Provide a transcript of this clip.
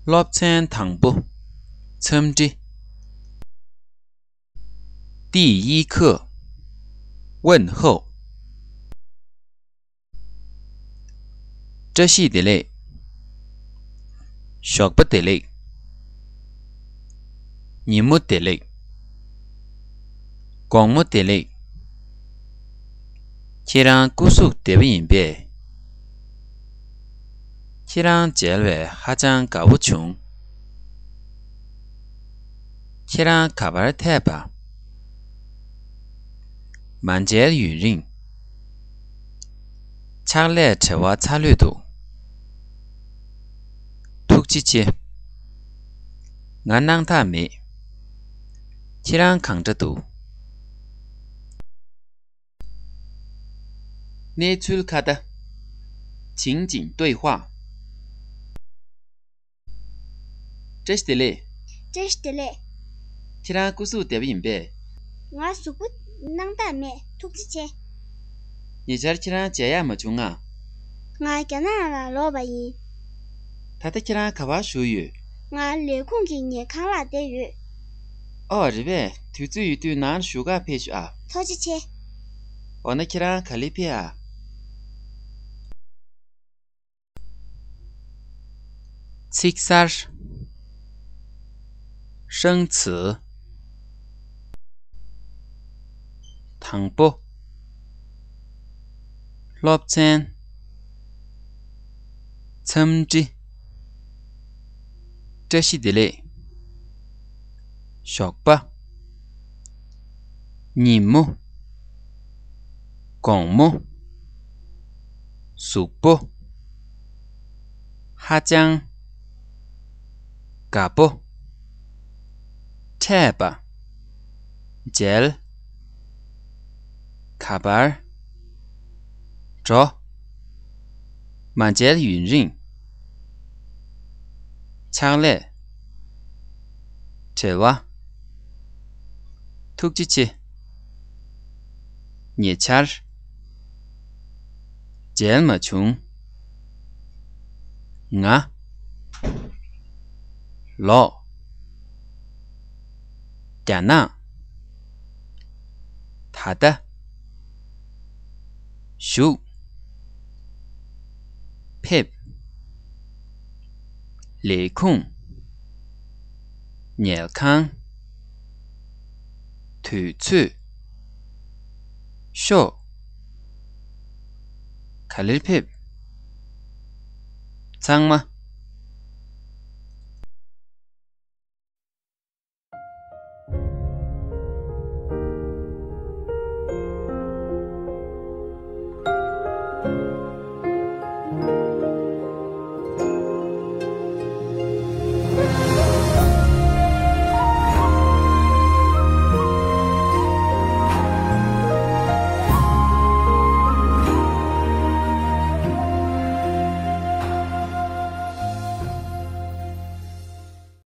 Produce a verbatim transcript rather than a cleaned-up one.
སློབ་ཚན་དང་པོ། འཚམས་འདྲི། 第一课，问候。 བཀྲ་ཤིས་བདེ་ལེགས། ཞོགས་པ་བདེ་ལེགས། ཉིན་མོ་བདེ་ལེགས། དགོང་མོ་བདེ་ལེགས། ཁྱེད་རང་སྐུ་གཟུགས་བདེ་པོ་ཡིན་པས། ཁྱེད་རང་མཇལ་བས་ཧ་ཅང་དགའ་བོ་བྱུང་། ཁྱེད་རང་ག་པར་ཐད་པ། མ་མཇལ་ཡུན་རིང་། ཕྱག་ལས་བྲེལ་བ་ཚ་ལོས་འདུག། ཐུགས་རྗེ་ཆེ། ང་སྣང་དག་མེད། ཁྱེད་རང་གང་འདྲ་འདུག། གནས་ཚུལ་ཁ་བརྡ། 情景对话。 བཀྲ་ཤིས་བདེ་ལེགས། བཀྲ་ཤིས་བདེ་ལེགས། ཁྱེད་རང་སྐུ་གཟུགས་བདེ་པོ་ཡིན་པས། ང་གཟུགས་པོ་སྣང་དག་མེད། ཐུགས་རྗེ་ཆེ། ཉེ་ཆར་ཁྱེད་རང་མཇལ་ཡག་མ་བྱུང་ང་། ང་རྒྱ་ནག་ལ་ལོག་པ་ཡིན། ད་ལྟ་ཁྱེད་རང་ག་པར་བཞུགས་ཡོད། ང་ལས་ཁུངས་ཀྱི་ཉལ་ཁང་ལ་བསྡད་ཡོད། ཨོ་རེད་པས། དུས་ཚོད་ཡོད་དུས་ནང་བཞུགས་ག་ཕེབས་ཤོག་ཨ། ཐུགས་རྗེ་ཆེ། འོ་ན་ཁྱེད་རང་ག་ལེར་ཕེབས་ཨ། ཚིག་གསར། 生词。དང་པོ། སློབ་ཚན། འཚམས་འདྲི། བཀྲ་ཤིས་བདེ་ལེགས། ཞོགས་པ། ཉིན་མོ། དགོང་མོ། གཟུགས་པོ། ཧ་ཅང་། དགའ་པོ། འཕྲད་པ། མཇལ། ག་པར། འགྲོ། མ་མཇལ་ཡུན་རིང་། ཕྱག་ལས། བྲེལ་བ། ཐུགས་རྗེ་ཆེ། ཉེ་ཆར། མཇལ་མ་བྱུང་། ང་། ལོག། རྒྱ་ནག། ད་ལྟ། བཞུགས། ཕེབས། ལས་ཁུངས། ཉལ་ཁང་། དུས་ཚོད། ཤོག། ག་ལེར་ཕེབས། ཚང་མ།